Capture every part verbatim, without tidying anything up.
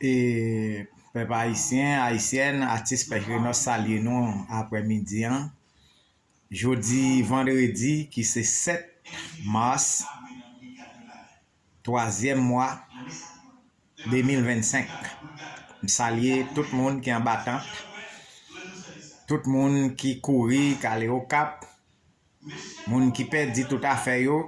E pèp ayisyen, ayisyèn, atis Pèch Renòs salye nou aprèmidi an. Jodi vandredi ki se sèt mas, twazyèm mwa de mil vennsenk. M salye tout moun ki anba tant, tout moun ki kouri k ale Okap, moun ki pèdi tout afè yo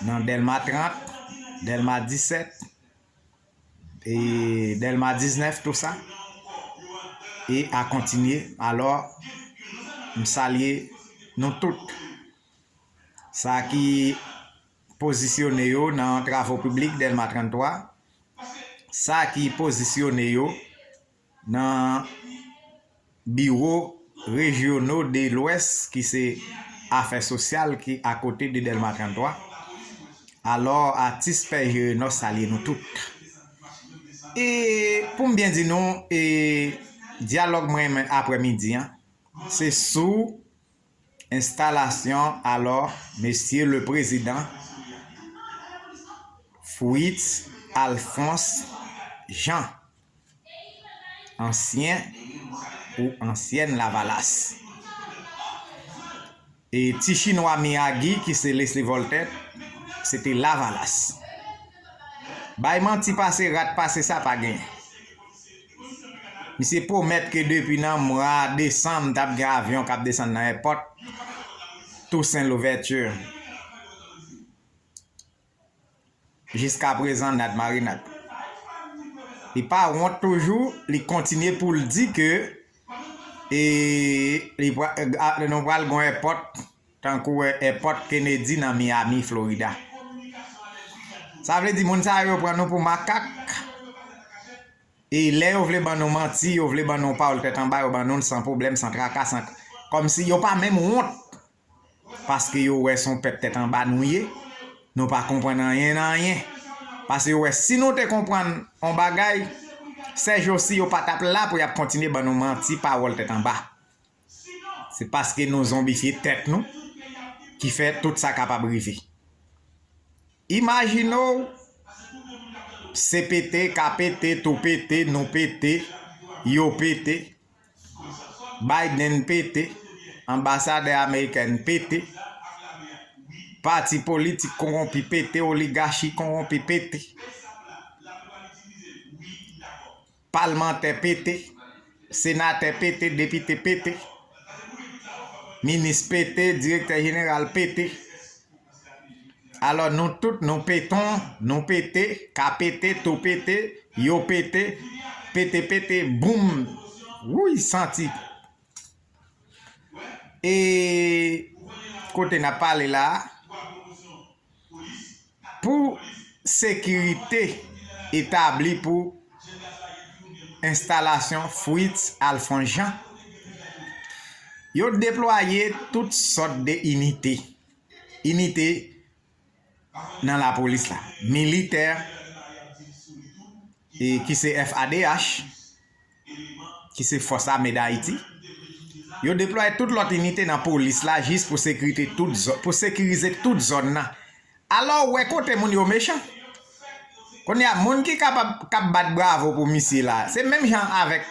nan Dèlma trant, Dèlma disèt, e Dèlma diznèf, tou sa, e a kontinye. Alò, m salye nou tout. Sa ki pozisyone yo nan travo piblik Dèlma tranntwa, sa ki pozisyone yo nan biwo rejyonal de Lwès, ki se afè sosyal ki akote de Dèlma tranntwa. Alò, atis Pèch Renòs salye nou tout. E pou m byen di nou, e dyalòg mwen renmen aprèmidi an, se sou enstalasyon, alò, mesye le prezidan Fritz Alphonse Jean, ansyen ou ansyèn Lavalas. E ti chinwa Miyagi ki se Leslie Voltaire, se te Lavalas. Bay manti pase rat pase sa pa genyen. Misye pwomèt ke depi nan mwa desanm t ap gen avyon k ap desann nan èpòt Toussaint Louverture. Jiskaprezan, nad marinad. Li pa wont toujou, li kontinye pou l di ke, e, li pra-, a, nou pral gon èpòt, tankou èpòt Kennedy nan Miami, Florida. Sa vle di moun sa yo pran nou pou makak. E lè yo vle ban nou manti, yo vle ban nou pawòl tèt anba, yo ban nou l san pwoblèm, san traka, san, kòmsi yo pa menm wont. Paske yo wè se yon pèp tèt anba nou ye, nou pa konprann anyen nan anyen. Paske yo wè si nou te konprann yon bagay, sèjousi yo pa t ap la pou y ap kontinye ban nou manti, pawòl tèt anba. Se paske nou zonbifye tèt nou ki fè tout sa kapab rive. Imajine w, C P T ka pete, tou pete, nou pete, yo pete, Biden pete, anbasadè amerikèn pete, pati politik kowonpi pete, oligachi kowonpi pete, palmantè pete, senatè pete, depite pete, minis pete, direktè jeneral pete. Alò, nou tout, nou peton, nou pete, ka pete, tou pete, yo pete, pete, pete, boum. Wouy, santi. E kote n ap pale la a, pou sekirite etabli pou enstalasyon Fritz Alphonse Jean, yo deplwaye tout sòt de inite. Inite nan lapolis la, militè, e ki se F A D H, ki se Fòs Ame d Ayiti. Yo deplwaye tout lòt inite nan polis la jis pou sekirite tout zò-, pou sekirize tout zòn nan. Alò, w wè kote moun yo mechan. Kounye a, moun ki kapab, k ap bat bravo pou misye la, se menm jan avèk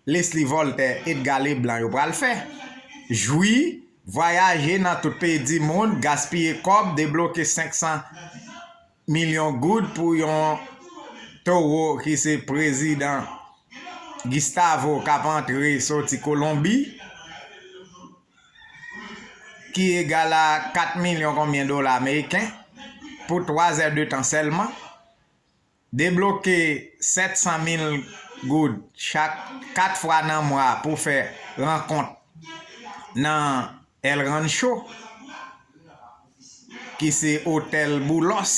Leslie Voltaire, Edgar Leblanc yo pral fè. Jwi, vwayaje nan tout peyi di mond, gaspiye kòb, debloke senk san milyon goud pou yon towo ki se prezidan Gustavo k ap antre soti Kolonbi, ki egal a kat milyon konbyen dola ameriken, pou twa zè de tan sèlman. Debloke sèt san mil goud chak kat fwa nan mwa pou fè rankont nan El Rancho, ki se otèl Boulos.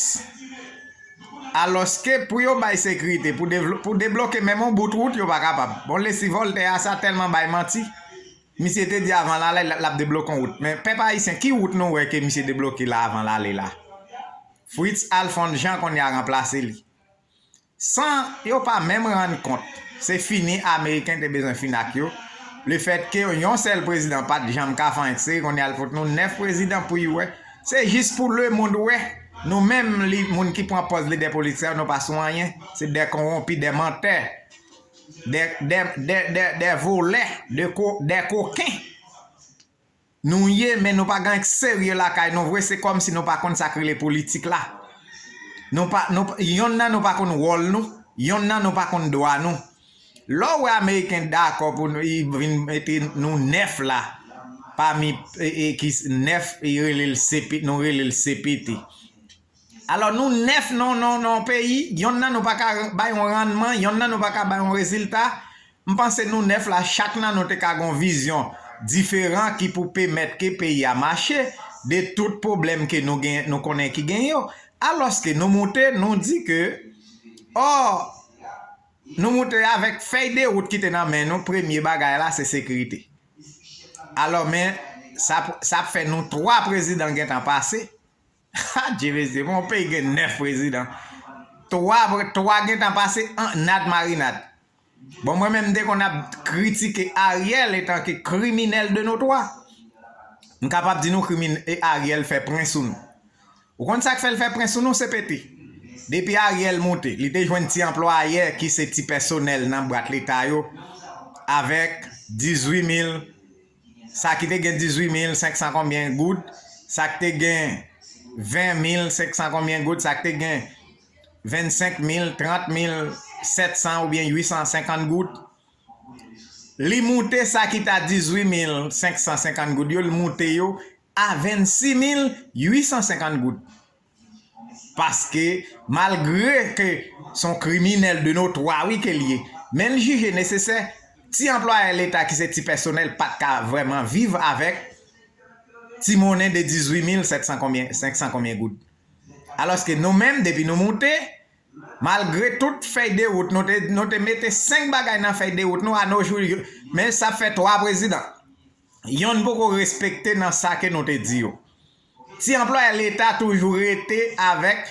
Alòske pou yo bay sekirite, pou devlo-, pou debloke menm yon bout wout, yo pa kapab. Bon, Leslie Voltaire a sa tèlman bay manti. Misye te di avan l ale, l ap debloke yon wout. Men pèp ayisyen, ki wout nou wè ke misye debloke la avan l ale la? Fritz Alphonse Jean kounye a ranplase li. San yo pa menm rann kont. Se fini, Ameriken te bezwen fin ak yo. Lefètke yon sèl prezidan pa t janm ka fè anyen seri, kounye a l fout nou nèf prezidan pou y wè. Se jis pou lemonn wè. Nou menm, li, moun ki pran pòz lidè politik sa yo, nou pa sou anyen. Se de konwonpi, de mantè, de, de, de, de, de volè, de ko, de koken. Nou ye, men nou pa gen serye lakay nou vre, se kòmsi nou pa konn sa k rele politik la. Nou pa, nou, yonn nan nou pa konn wòl nou, yonn nan nou pa konn dwa nou. Lè w wè Ameriken dakò pou nou, li vin mete nou nèf la, pami, e, e, ki s-, nèf, e rele l C P, nou rele l C P T. Alò, nou nèf nan, nan, nan yon peyi, yonn nan nou pa ka bay yon rannman, yonn nan nou pa ka bay yon rezilta. M panse nou nèf la, chak nan nou te ka gen yon vizyon diferan ki pou pèmèt ke peyi a mache de tout pwoblèm ke nou gen, nou konnen ki gen yo. Alòske nou moute, nou di ke, ò, nou moute avèk fèy de wout ki te nan men nou, premye bagay la, se sekirite. Alò, men, sa, sa ap fè nou twa prezidan gentan pase. Ha, Dye mesye, bon, yon peyi gen nèf prezidan. Twa, twa gentan pase an nad marinad. Bon, mwen menm, m te konn ap kritike Ariel etanke kriminèl de notwa. M kapab di nou krimin-, e Ariel fè pwen sou nou. Ou konn sa k fè l fè pwen sou nou, C P T? Depi Ariel moute, li te jwenn ti anplwayè ki se ti pèsonèl nan bwat leta yo, avèk dizuit mil, sa ki te gen dizuit mil senk san konbyen goud, sa ki te gen ven mil senk san konbyen goud, sa ki te gen vennsenk mil, trant mil sèt san oubyen uit san senkant goud. Li moute sa ki t a dizuit mil senk san senkant goud yo, li moute yo a vennsis mil uit san senkant goud. Paske, malgre ke se yon kriminèl de notwa, wi, ke l ye, men l jije nesesè, ti anplwayè leta ki se ti pèsonèl pa t ka vrèman viv avèk ti monnen de dizuit mil sèt san konbyen, senk san konbyen goud. Alòske nou menm, depi nou moute, malgre tout fèy de wout, nou te, nou te mete senk bagay nan fèy de wout nou, a no jou, men sa fè twa prezidan. Yonn poko respekte nan sa ke nou te di yo. Ti anplwayè leta toujou rete avèk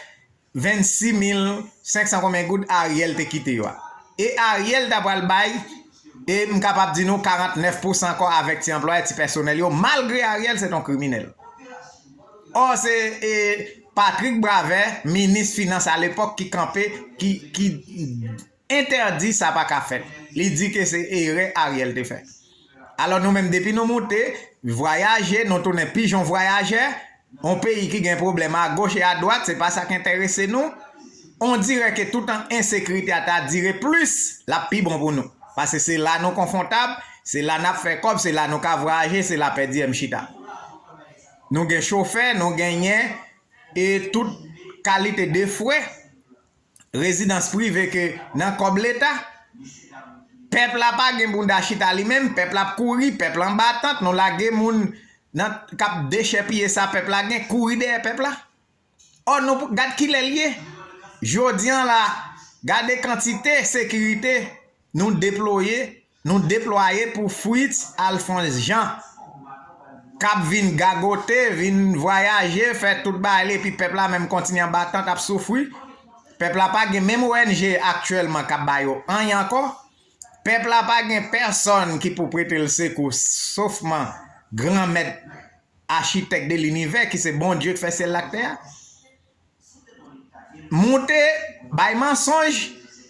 vennsis mil senk san konbyen goud Ariel te kite yo a. E Ariel ta pral bay, e m kapab di nou, karantnèf pousan ankò avèk ti anplwayè, ti pèsonèl yo, malgre Ariel se t on kriminèl. Ò, se, e, Patrick Bravè, minis finans alepòk, ki kanpe, ki, ki entèdi sa pa ka fèt. Li di ke se erè Ariel te fè. Alò nou menm, depi nou moute, vwayaje, nou tounen pijon vwayajè, yon peyi ki gen pwoblèm agoch e adwat, se pa sa k enterese nou. On dirè ke toutan ensekirite a ta dire plis, l ap pi bon pou nou. Paske se la nou konfòtab, se la n ap fè kòb, se la nou ka vwayaje, se la pèdi m chita. Nou gen chofè, nou genyen, e tout kalite de frè, rezidans prive ke nan kòb leta. Pèp la pa gen bounda chita li menm, pèp la ap kouri, pèp la anba tant, nou lage moun nan, k ap dechèpiye sa pèp la gen, kouri dèyè pèp la. Ò, nou gad kilè l ye. Jodi an la, gade kantite sekirite nou deploye, nou deplwaye pou Fritz Alphonse Jean, k ap vin gagote, vin vwayaje, fè tout bagay li, epi pèp la menm kontinye anba tant ap soufri. Pèp la pa gen menm O N G aktyèlman k ap ba yo anyen ankò. Pèp la pa gen pèsonn ki pou prete l sekou, sofman Granmèt, Achitèk de linivè, ki se Bondye k fè syèl la ak tè a. Moute, bay mansonj,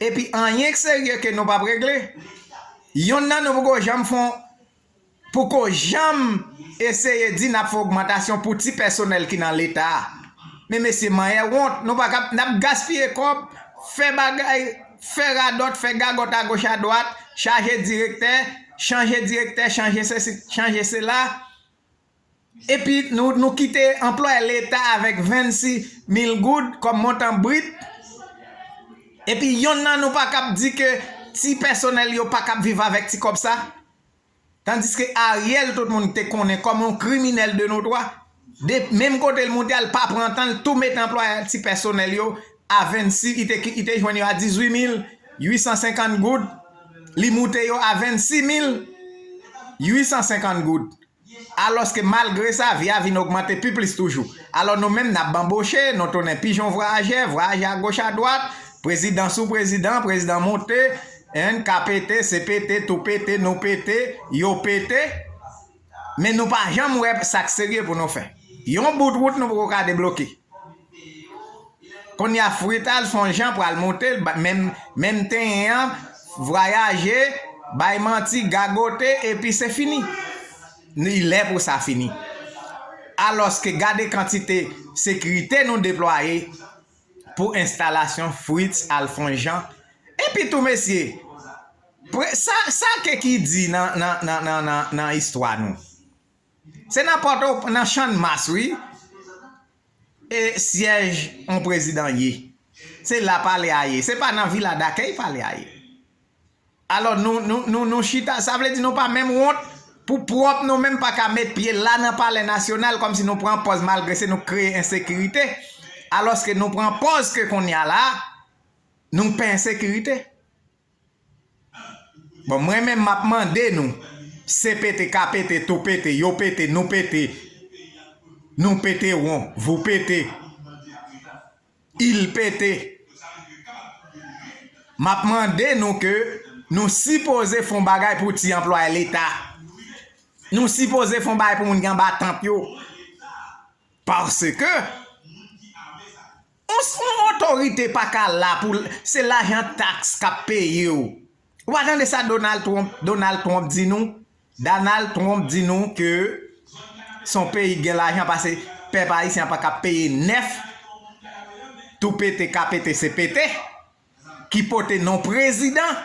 epi anyen k serye ke nou p ap regle. Yonn nan nou poko janm fè yon, poko janm eseye di n ap fè ogmantasyon pou ti pèsonèl ki nan leta a. Men mesye, manyè wont, nou pa ka, n ap gaspiye kòb, fè bagay, fè radòt, fè gagòt agoch adwat, chaje direktè, chanje direktè, chanje sesi, chanje sela. Epi nou, nou kite anplwayè leta avèk vennsis mil goud kòm montan brit. Epi yonn nan nou pa kab di ke ti pèsonèl yo pa kab viv avèk ti kòb sa. Tandiske Ariel, tout moun te konnen kòm yon kriminèl de notwa. De, menm kote l moute a, l pa pran tan, l tou mete anplwayè ti pèsonèl yo a vennsis, li te, li te jwenn yo a dizuit mil uit san senkant goud. Li moute yo a vennsis mil uit san senkant goud. Alòske malgre sa, vi a vin ogmante pi plis toujou. Alò nou menm n ap banboche, nou tounen pijon vwayajè, vwayajè agoch adwat, prezidan sou prezidan, prezidan moute, enn ka pete, se pete, tou pete, nou pete, yo pete. Men nou pa janm wè sa k serye pou nou fè. Yon bout wout nou poko ka debloke. Kounye a Fritz Alphonse Jean pral monte, menm, menm tenyen an, vwayaje, bay manti, gagote, epi se fini. Li lè pou sa fini. Alòske gade kantite sekirite nou deplwaye pou enstalasyon Fritz Alphonse Jean. Epi tou, mesye, sa, sa ke ki di nan, nan, nan, nan, nan, nan istwa nou. Se nan Pòto, nan Channmas, wi. E syèj yon prezidan ye. Se la palè a ye. Se pa nan Vila Dakèy palè a ye. Alò, nou, nou, nou, nou chita, sa vle di nou pa menm wont pou pwòp nou menm pa ka met pye la nan Palè Nasyonal kòmsi nou pran pòz malgre se nou k kreye ensekirite. Alòske nou pran pòz ke kounye a la, nou pa ensekirite. Bon, mwen menm m ap mande nou, se pete, ka pete, tou pete, yo pete, nou pete, nou pete won, vou pete, il pete. M ap mande nou ke nou sipoze fè yon bagay pou ti anplwaye Leta. Nou sipoze fè yon bagay pou moun ki anba tant yo. Paske yon, yon otorite pa ka la pou se lajan taks k ap peye w. Ou pa tande sa Donald Trump, Donald Trump di nou? Donald Trump di nou ke se yon peyi ki gen lajan pase pèp ayisyen an pa ka peye nèf. Tou pete ka pete se pete ki pote non prezidan.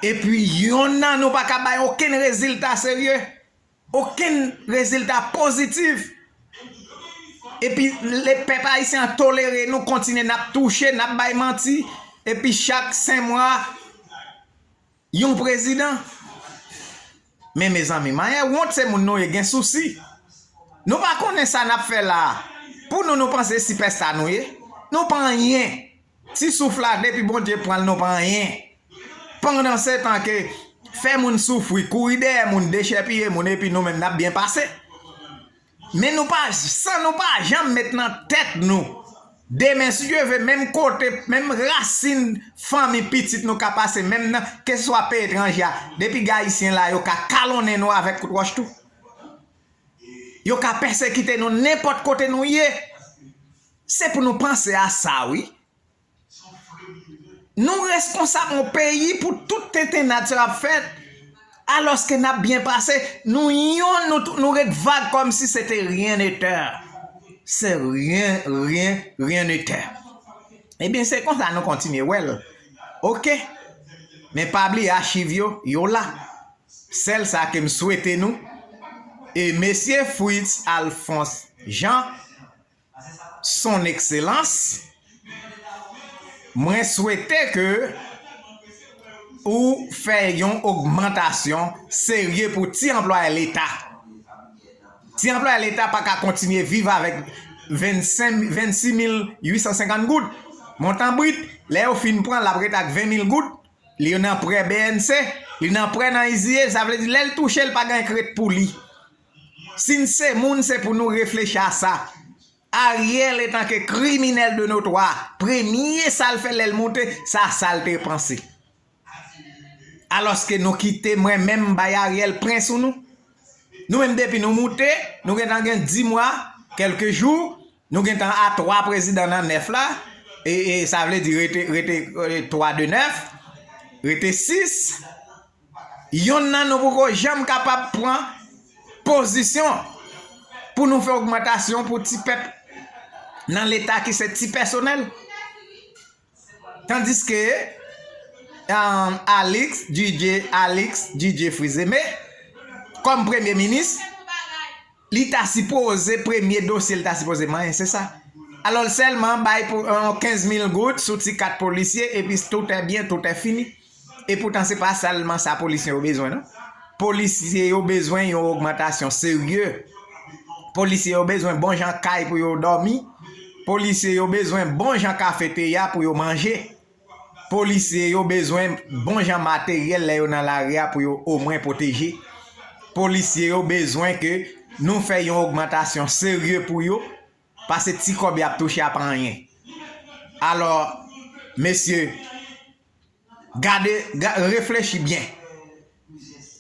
Epi yonn nan nou pa ka bay okenn rezilta serye. Okenn rezilta pozitif. Epi le pèp ayisyen an tolere nou, kontinye n ap touche, n ap bay manti. Epi chak senk mwa, yon prezidan. Men mezanmi, manyen wont se moun nou ye, gen sousi. Nou pa konnen sa n ap fè la a. Pou nou, nou panse sipèsta nou ye. Nou pa anyen. Ti souf la, depi Bondye pran l, nou pa anyen. Pandansetan ke fè moun soufri, kouri dèyè moun, dechèpiye moun, epi nou menm n ap byen pase. Men nou pa, sa nou pa janm met nan tèt nou. Demen, si Dye vle, menm kote, menm rasin fanmi pitit nou ka pase, menm nan, keseswa peyi etranje a, depi gen Ayisyen la, yo ka kalonnen nou avèk kout wòch tou. Yo ka pèsekite nou nenpòt kote nou ye. Se pou nou panse a sa, wi. Nou reskonsab yon peyi pou tout tentennad sa ap fèt. Alòske n ap byen pase, nou yonn, nou, nou ret vag kòmsi se te rien n'était. Se rien, rien, rien n'était. Ebyen, se konsa nou kontinye wè l. Oke. Men pa bliye achiv yo, yo la. Sèl sa ke m swete nou, e mesye Fritz Alphonse Jean, son ekselans, mwen swete ke ou fè yon ogmantasyon serye pou ti anplwaye Leta. Ti anplwaye Leta pa ka kontinye viv avèk vennsenk, vennsis mil uit san senkant goud. Montan brit, lè yo fin pran, l ap ret ak ven mil goud. Li nan prè B N C, li nan prè nan I Z I E, sa vle di lè l touche, l pa gen krèt pou li. Si n se moun, se pou nou reflechi a sa. Ariel, etanke kriminèl de notwa, premye sa l fè lè l moute, sa sa l te panse. Alòske nou kite mwen menm bay Ariel pren sou nou. Nou menm depi nou moute, nou gentan gen dis mwa, kèlke jou, nou gentan a twa prezidan nan nèf la, e, e sa vle di rete, rete, e, twa de nèf, rete sis. Yonn nan nou poko janm kapab pran pozisyon pou nou fè ogmantasyon pou ti pèp nan Leta ki se ti pèsonèl. Tandiske, um, Alix, D J, Alix, D J Frizeme, kòm premye minis, li ta sipoze, premye dosye li ta sipoze manyen, se sa. Alò, l sèlman bay pou, euh, kenz mil goud sou ti kat polisye, epi tout est bien, tout est fini. E poutan, se pa sèlman sa polisye yo bezwen, non. Polisye yo bezwen yon ogmantasyon serye. Polisye yo bezwen bon jan kay pou yo dòmi. Polisye yo bezwen bon jan kafeterya pou yo manje. Polisye yo bezwen bon jan materyèl lè yo nan lari a pou yo omwen pwoteje. Polisye yo bezwen ke nou fè yon ogmantasyon serye pou yo, paske ti kòb y ap touche a pa anyen. Alò, mesye, gade, ga-, reflechi byen.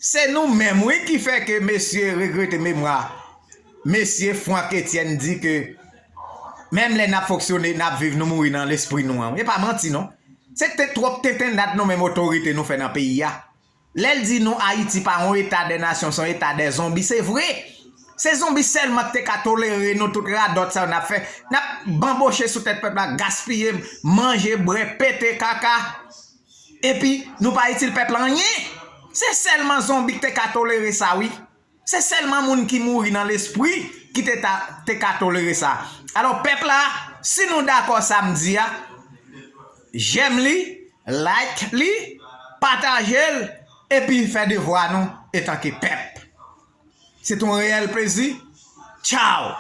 Se nou menm, wi, ki fè ke mesye regrete memwa. Mesye Franck Etienne di ke Menm lè n ap fonksyone, n ap viv, nou mouri nan lespri nou an. E pa manti non. Se te twòp tentennad nou menm otorite nou fè nan peyi a. Lè l di nou Ayiti pa yon eta dè nasyon, se yon eta dè zonbi, se vre. Se zonbi sèlman ki te ka tolere nou tout radòt sa yo n ap fè. N ap banboche sou tèt pèp la, gaspiye, manje, bwè, pete, kaka. Epi nou pa itil pèp la anyen. Se sèlman zonbi ki te ka tolere sa wi. Se sèlman moun ki mouri nan lespri ki te, ta, te ka tolere sa. Alò pèp la, si nou dakò sa m di a, jèm li, like li, pataje l, epi fè devwa nou etanke pèp. Se t yon reyèl plezi. Tchaw!